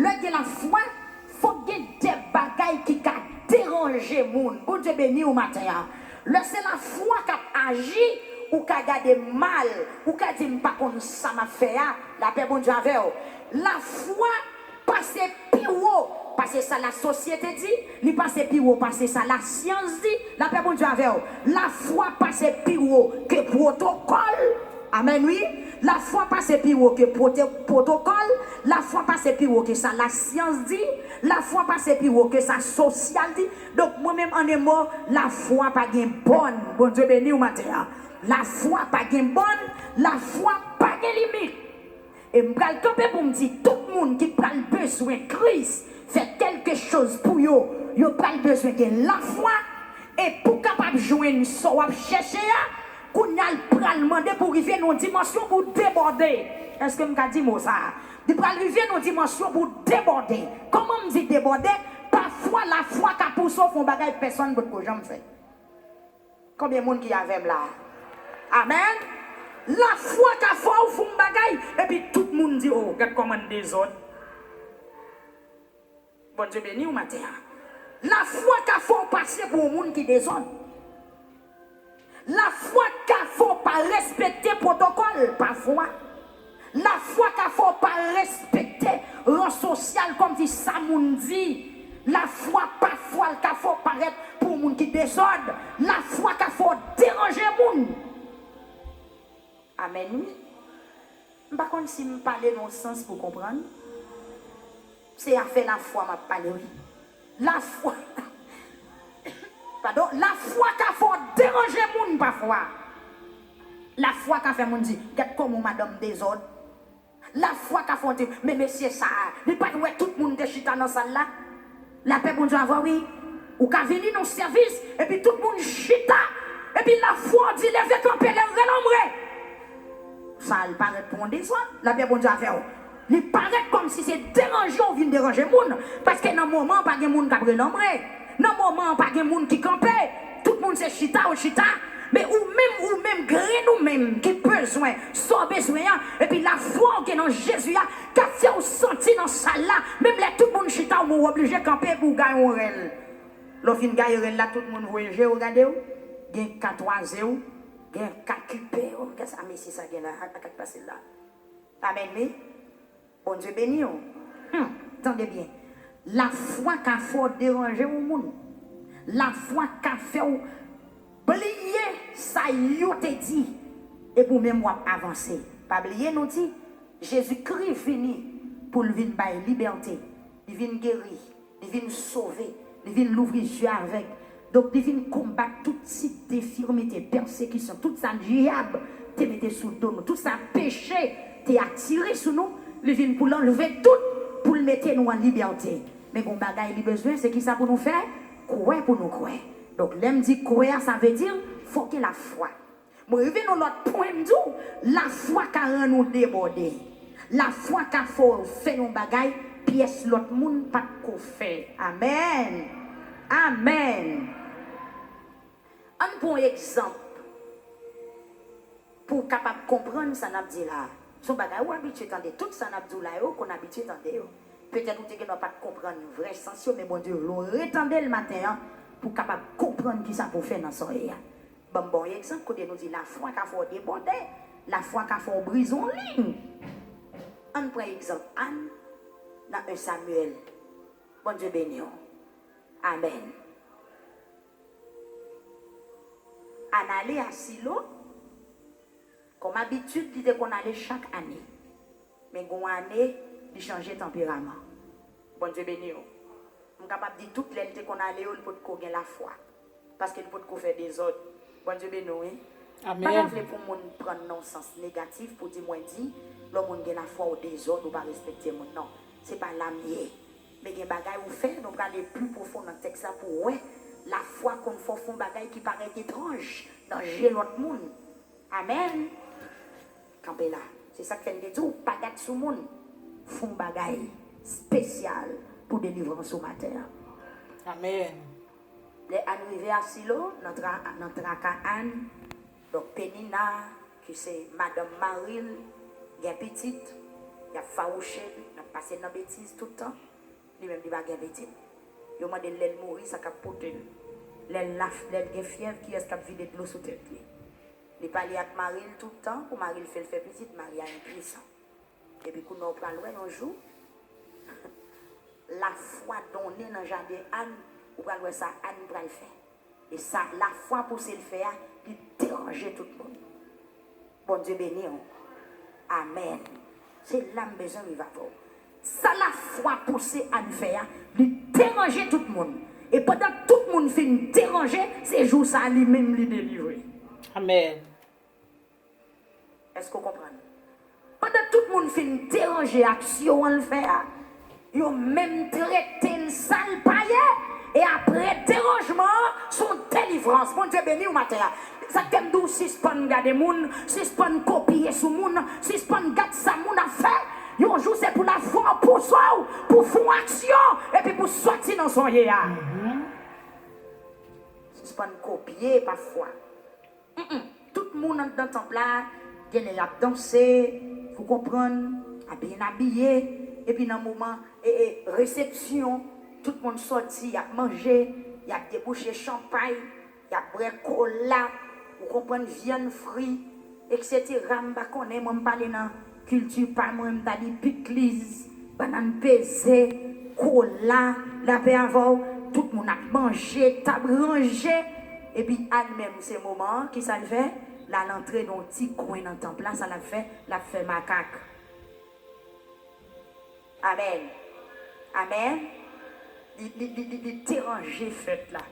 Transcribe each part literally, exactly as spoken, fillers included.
Lè gen lafwa, fòk gen de bagay ki ka deranje moun. Bondye beni w maten an. Lè se lafwa k ap aji, ou ka gade mal, ou ka di, "M pa konn sa m ap fè a." Lapè Bondye avè w. Lafwa pase pi wo pase sa lasosyete di, li pase pi wo pase sa lasyans di. Lapè Bondye avè w. Lafwa pase pi wo ke pwotokòl. Amèn, wi. Lafwa pase pi wo ke pwote-, pwotokòl. Lafwa pase pi wo ke sa lasyans di. Lafwa pase pi wo ke sa sosyal di. Donk, mwen menm, an de mo, lafwa pa gen bòn. Bondye beni w maten an. Lafwa pa gen bòn. Lafwa pa gen limit. E m pral kanpe pou m di, tout moun ki pral bezwen Kris fè kèlke choz pou yo, yo pral bezwen gen lafwa. E pou kapab jwenn sa w ap chèche a, kounye a l pral mande pou rive nan yon dimansyon pou debòde. Èske m ka di mo sa a? Li pral rive nan yon dimansyon pou debòde. Kòman m di debòde? Pafwa, lafwa ka pouse w fè yon bagay pèsonn potko janm fè. Konbyen moun ki avè m la? Amèn. Lafwa ka fè w fè yon bagay, epi tout moun di, "O, gad kòman n dezòd." Bondye beni w maten an. Lafwa ka fè w pase pou yon moun ki dezòd. Lafwa ka fè w pa respekte pwotokòl pafwa. Lafwa ka fè w pa respekte ran sosyal kòmsi sa moun di. Lafwa pafwa l ka fè w parèt pou yon moun ki dezòd. Lafwa ka fè w deranje moun. Amèn, wi. M pa konn si m pale nan yon sans pou konprann. Se afè lafwa m ap pale, wi. Lafwa. Padon, lafwa ka fè w deranje moun pafwa. Lafwa ka fè moun di, "Gad kòman yon madanm dezòd." Lafwa ka fè w di, "Men mesye sa a, li pa t wè tout moun te chita nan sal la?" Lapè Bondye avè w, wi. Ou ka vini nan sèvis, epi tout moun chita, epi lafwa w di, "Leve kanpe, lè rele anmwe." Sa a, li parèt pou yon dezòd, lapè Bondye avè w. Li parèt kòmsi se deranje w vin deranje moun, paske nan moman an pa gen moun k ap rele anmwe. Nan moman an pa gen moun ki kanpe. Tout moun se chita, yo chita. Men ou menm, ou menm, grenn ou menm ki bezwen sa w bezwen an, epi lafwa w gen nan Jezi a, k ap fè w santi nan sal la, menm lè tout moun chita, ou oblije kanpe pou w gaye yon rèl. Lè w fin gaye rèl la, tout moun voye je yo gade w, gen ka twaze w, gen ka kipe w. Kisa mesye sa gen la? A, a, k ap pase la? Amèn, wi. Bondye beni w. Hmm, tande byen. Lafwa ka fè w deranje yon moun. Lafwa ka fè w bliye sa yo te di. Epi w menm w ap avanse. Pa bliye nou di, Jezikri vini pou l vin bay libète. Li vin geri. Li vin sove, li vin louvri zye avèg. Donk, li vin konbat tout tip defimite, pèsekisyon, tout sa dyab te mete sou do nou, tout sa peche te atire sou nou, li vin pou l anlve tout, pou l mete nou an libète. Men gon bagay li bezwen, se kisa pou nou fè? Kwè pou nou kwè. Donk, lè m di kwè a, sa vle di, fò gen lafwa. Mwen rive nan lòt pwen, m di w, lafwa ka rann ou debòde. Lafwa ka fè w fè yon bagay pyès lòt moun pa t ko fè. Amèn. Amèn. Ann pran yon egzanp pou w kapab konprann sa n ap di la a. Se yon bagay ou abitye tande. Tout sa n ap di w la yo, ou konn abitye tande yo. Petèt ou te gendwa pa t konprann vrè sans yo, men Bondye vle w retande l maten an pou w kapab konprann kisa pou w fè nan sa w ye a. Ban m ba w yon egzanp kote nou di lafwa ka fè w debòde, lafwa ka fè w brize yon liy. Ann pran egzanp Ann nan en Samyèl. Bondye beni w. Amèn. Ann ale a Silo. Kòm abitid, li te konn ale chak ane. Men gon ane, li chanje tanperaman. Bondye beni w. M kapab di tout lè l te konn ale yo, li potko gen lafwa. Paske li potko fè dezòd. Bondye beni w, wi. Amèn. M pa ta vle pou moun pran l nan yon sans negatif pou di mwen di, lè yon moun gen lafwa ou dezòd, ou pa respekte moun. Non. Se pa la m ye. Men gen bagay ou fè, nou prale pli pwofon nan tèks la pou w wè lafwa konn fè w fè yon bagay ki parèt etranj nan je lòt moun. Amèn. Kanpe la. Se sa k fè n te di w, pa gad sou moun. Fè yon bagay espesyal pou delivrans ou maten an. Amèn. Lè Ann rive a Silo, nan tra-, nan traka Ann, donk Penina, ki se madanm mari l, gen pitit, Y ap fawouche l, l ap pase l nan betiz tout tan. Li menm, li pa gen pitit. Yo mande l lè l mouri, sa k ap pote l. Lè l la, lè l gen fyèv, kiyès k ap vide dlo sou tèt li? Li pale ak mari l tout tan pou mari l fè l fè pitit, mari a enpwisan. Epi kounye a w pral wè yon jou, lafwa donnen nan jaden Ann, ou pral wè sa Ann pral fè. E sa lafwa pouse l fè a, li deranje tout moun. Bondye beni w. Amèn. Se la m bezwen rive avè w. Sa lafwa pouse Ann fè a, li deranje tout moun. E pandan tout moun fin deranje, se jou sa a li menm li delivre. Amèn. Èske w konprann? Pandan tout moun fin deranje aksyon an l fè a, yo menm trete l sa l pa ye. E apre deranjman an, se yon delivrans. Bondye beni w maten an. Sa k fè m di w sispann gade moun, sispann kopye sou moun, sispann gad sa moun ap fè. Yon jou se pou lafwa an pouse w pou fè yon aksyon epi pou sòti nan sa w ye a. Sispann kopye pafwa. Tout moun anndan tanp la, genlè y ap danse, ou konprann, ap byen abiye, epi nan moman e, e, resepsyon, tout moun sòti, y ap manje, y ap debouche chanpay, y ap bwè kola, ou konprann, vyann fri, etsetera. M pa konnen, mwen m pale nan kilti pa mwen, m ta di pikliz, bannann peze, kola, lapè avè w, tout moun ap manje, tab ranje, epi Ann menm se moman an, kisa l fè? L al antre nan yon ti kwen nan tanp la, sa l ap fè? L ap fè makak. Amèn. Amèn. Li, li, li, li, li deranje fèt la.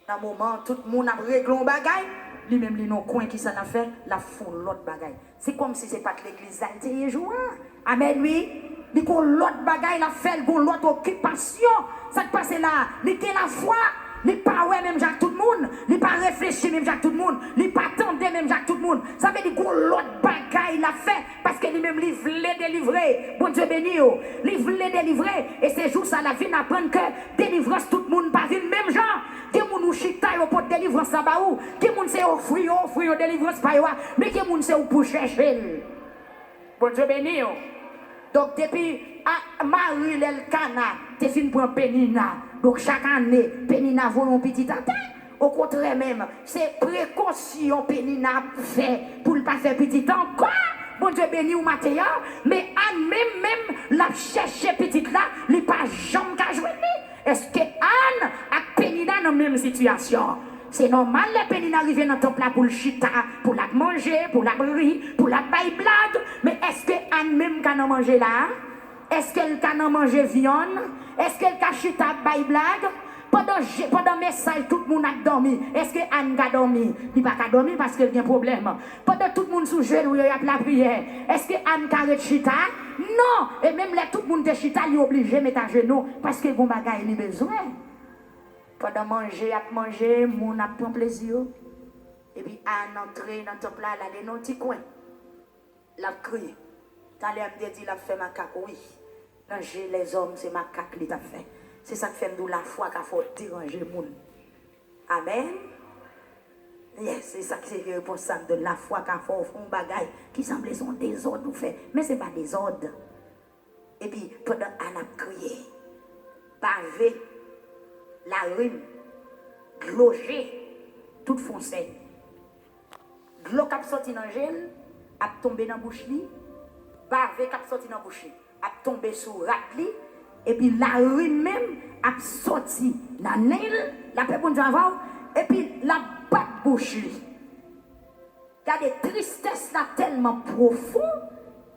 Nan moman an, tout moun ap regle yon bagay, li menm li nan kwen, kisa l ap fè? L ap fè yon lòt bagay. Se kòmsi se pa t legliz la l te ye jou a. Amèn wi. Li gon lòt bagay l ap fè, l gon lòt okipasyon. Sa k pase la a? Li gen lafwa, li pa wè menm jan ak tout moun, li pa reflechi menm jan ak tout moun, li pa tande menm jan ak tout moun. Sa vle di gon lòt bagay l ap fè, paske li menm li vle delivre. Bondye beni w. Li vle delivre, e se jou sa l ap vin aprann ke delivrans tout moun pa vin menm jan. Gen moun ou chita, yo pot delivrans la ba ou. Gen moun se ofri yo ofri yo delivrans pa yo a. Men gen moun se ou k pou chèche l. Bondye beni w. Donk depi a, Mari l Elkana te fin pran Penina, donk chak ane Penina voye yon pitit atè. Okontrè menm, se prekosyon Penina ap fè pou l pa fè pitit ankò. Bondye beni w maten an. Men Ann menm, menm, l ap chèche pitit la, li pa janm ka jwenn li. Èske Ann ak Penina nan menm sitiyasyon? Se nòmal lè Penina rive nan tanp la pou l chita, pou l ap manje, pou l ap ri, pou l ap bay blag. Men èske Ann menm ka nan manje la a? Èske l ka nan manje vyann? Èske l ka chita ap bay blag? Pandan je, pandan mesaj tout moun ap dòmi, èske Ann ka dòmi? Li pa ka dòmi paske l gen pwoblèm. Pandan tout moun sou jenou yo y ap lapriyè, èske Ann ka ret chita? Non! E menm lè tout moun te chita, li oblije met ajenou paske l gon bagay li bezwen. Pandan manje ap manje, moun ap pran plezi yo. Epi Ann antre nan tanp la, l ale nan yon ti kwen. L ap kriye. Talè a m te di l ap fè makak, wi. Nan je lèzòm, se makak li t ap fè. Se sa k fè m di w lafwa ka fè w deranje moun. Amèn. Yes, se sa k se repons sa m donn. Lafwa ka fè w fè yon bagay ki sanble se yon dezòd ou fè, men se pa dezòd. Epi pandan Ann ap kriye, bave, larim, dlo je, tout fè yon sèn. Dlo k ap sòti nan je l ap tonbe nan bouch li, bave k ap sòti nan bouch li ap tonbe sou rad li, epi larim menm ap sòti nan nen l, lapè Bondye avè w, epi l ap bat bouch li. Gade, tristès la tèlman pwofon,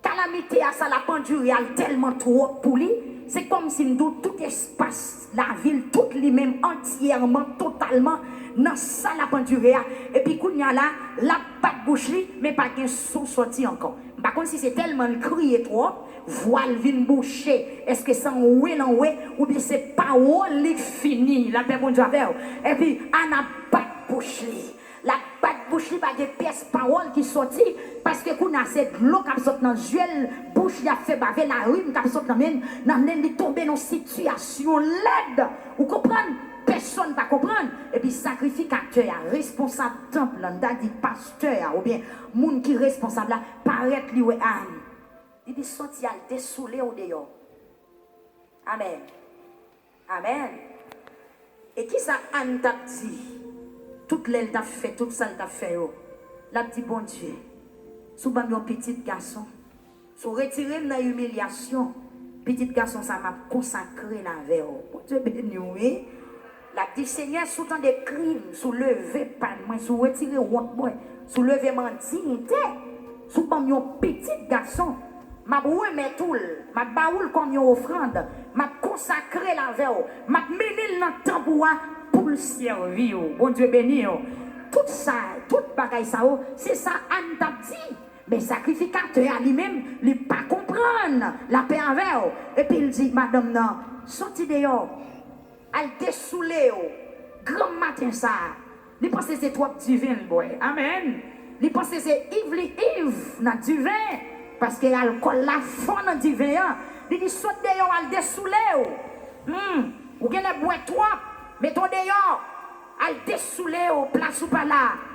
kalamite a, sa l ap andire a, l tèlman twòp pou li, se kòmsi m di w tout espas lavi l, tout li menm antyèman, totalman nan sa l ap andire a. Epi kounye a la, l ap bat bouch li, men pa gen son sòti ankò. M pa konn si se tèlman l kriye twòp, vwa l vin bouche, èske se anwe l anwe, oubyen se pawòl li k fini, lapè Bondye avè w. Epi Ann ap bat bouch li. L ap bat bouch li, pa gen pyès pawòl ki sòti, paske kounye a se dlo k ap sot nan zye l, bouch li ap fè bave, larim k ap sot nan men l, nan nen l, li tonbe nan yon sitiyasyon lèd. Ou konprann? Pèsonn pa konprann. Epi sakrifikatè a, responsab tanp lan, m ta di pastè a, oubyen moun ki responsab la, parèt li wè Ann. Li di, "Sòti al desoule w deyò." Amèn. Amèn. E kisa Ann t ap di tout lè l t ap fè tout sa l t ap fè yo? L ap di, "Bondye, si w ban m yon pitit gason, si w retire m nan imilyasyon, pitit gason sa m ap konsakre l avè w." Bondye beni w, wi. L ap di, "Senyè, si w tande kri m, si w leve pay mwen, si w retire wont mwen, si w leve m an diyite, si w ban m yon pitit gason, m ap remèt ou l, m ap ba ou l kòm yon ofrann, m ap konsakre l avè w, m ap mennen l nan tanp ou a pou l sèvi w." Bondye beni w. Tout sa, tout bagay sa yo, se sa Ann t ap di. Men sakrifikatè a li menm, li pa konprann, lapè avè w. Epi l di madanm nan, "Sòti deyò, al desoule w." Granm maten sa a, li panse se twòp diven l bwè. Amèn. Li panse se iv li iv nan diven, paske alkòl la fò nan diven an. Li di, "Sot deyò, al desoule w. Hmm, ou genlè bwè twòp, mete w deyò, al desoule w, plas ou pa la."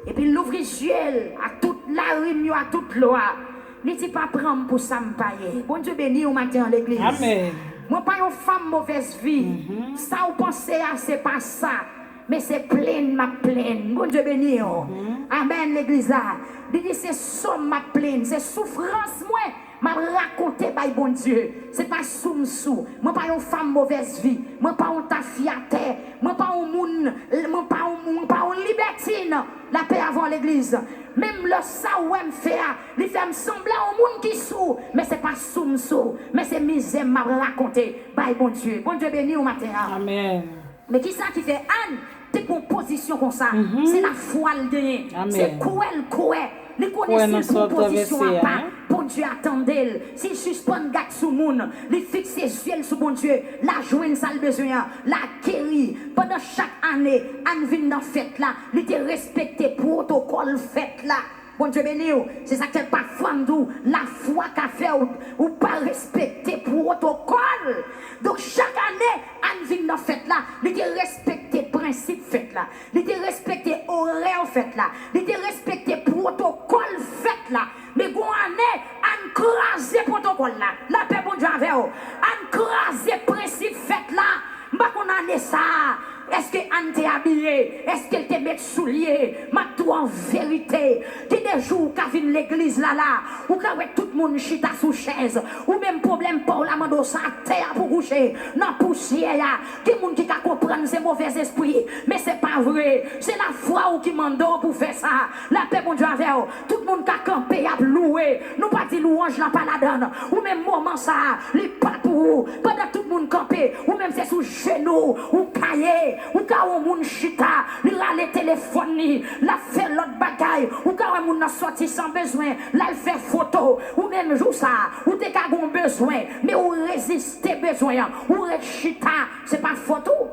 Epi l louvri zye l a tout larim yo, a tout dlo a. Li di, "Pa pran m pou sa m pa ye." Bondye beni w maten an, legliz. Amèn. Mwen pa yon fanm movèz vi. Mhm. Sa w panse a, se pa sa. Men se plenn m ap plenn. Bondye beni w. Mhm. Amèn, legliz la. Li di, "Se sò m ap plenn, se soufrans mwen m ap rakonte bay Bondye. Se pa sou m sou. Mwen pa yon fanm movèz vi. Mwen pa yon tafyatè. Mwen pa yon moun, mwen pa yon, mwen pa yon libètin." Lapè avè w, legliz. Menm lè sa w wè m fè a, li fè m sanble yon moun ki sou, men se pa sou m sou, men se mizè m ap rakonte bay Bondye. Bondye beni w maten an. Amèn. Men kisa ki fè Ann te pran pozisyon konsa? Mhm. Se lafwa l genyen. Amèn. Se kwè l kwè. Li konnen si l pran pozisyon apa, Bondye a tande l. Si l sispann gad sou moun, li fikse zye l sou Bondye, l a jwenn sa l bezwen an, l a geri. Pandan chak ane, Ann vin nan fèt la, li te respekte pwotokòl fèt la. Bondye beni w. Se sa k fè pafwa m di w, lafwa ka fè w, ou pa respekte pwotokòl. Donk, chak ane, Ann vin nan fèt la, li te respekte prensip fèt la. Li te respekte orè fèt la. Li te respekte pwotokòl fèt la. Men gon ane, Ann kraze pwotokòl la. Lapè Bondye avè w. Ann kraze prensip fèt la. M pa konn ane sa a. Èske Ann te abiye? Èske l te met soulye? M ap di w an verite, gen de jou ou ka vin legliz la la, ou ka wè tout moun chita sou chèz. Ou menm pwoblèm pa w la mande w sa atè a pou kouche, nan pousyè a. Gen moun ki ka konprann se movèzespri, men se pa vre. Se lafwa w ki mande w pou fè sa. Lapè Bondye avè w. Tout moun ka kanpe, y ap louwe. Nou pa di lwanj lan pa ladan l. Ou menm moman sa a, li pa pou ou. Pandan tout moun kanpe, ou menm se sou jenou w ou ka ye. Ou ka wè yon moun chita, li rale telefòn li, l ap fè lòt bagay. Ou ka wè moun nan sòti san bezwen, l al fè foto. Ou menm jou sa a, ou te ka gen yon bezwen, men ou reziste bezwen an, ou ret chita. Se pa fòt ou.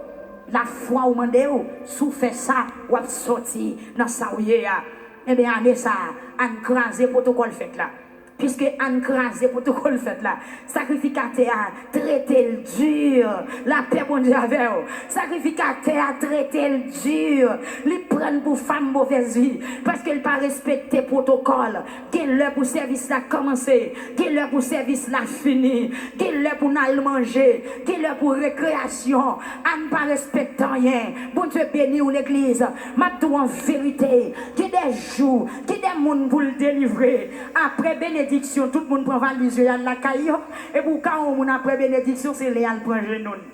Lafwa w mande w, si w fè sa, w ap sòti nan sa w ye a. Ebyen, ane sa a, ann kraze pwotokòl fèt la. Piske ann kraze pwotokòl fèt la, sakrifikatè a trete l di. Lapè Bondye avè w. Sakrifikatè a trete l di. Li pran l pou fanm movèz vi, paske l pa respekte pwotokòl. Gen lè pou sèvis la kòmanse, gen lè pou sèvis la fini, gen lè pou n al manje, gen lè pou rekreyasyon. Ann pa respekte anyen. Bondye beni w, legliz. M ap di w an verite, gen de jou, gen de moun pou l delivre. Apre benediksyon, tout moun pran valiz yo, y al lakay yo. Epi w ka wè yon moun apre benediksyon, se lè y al pran jenou l.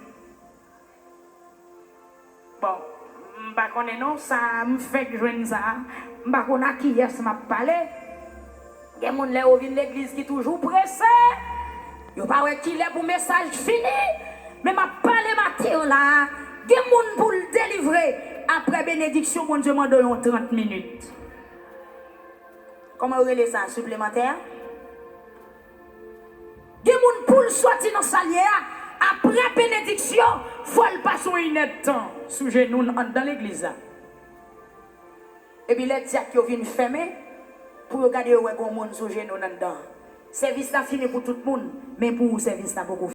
Bon, m pa konnen non, sa a, m fèk jwenn sa a. M pa konn a kiyès m ap pale. Gen moun lè yo vin legliz ki toujou prese. Yo pa wè kilè pou mesaj fini. Men m ap pale maten an la a. Gen moun pou l delivre. Apre benediksyon, Bondye mande w yon trant minit. Kòman yo rele sa? Siplemantè? Gen moun pou l sòti nan sa l ye a, apre benediksyon, fò l pase yon inèdtan sou jenou l anndan legliz la. Epi lè dyak yo vin fèmen, pou yo gade yo wè gon moun sou jenou l anndan. Sèvis la fini pou tout moun, men pou ou sèvis la poko fini.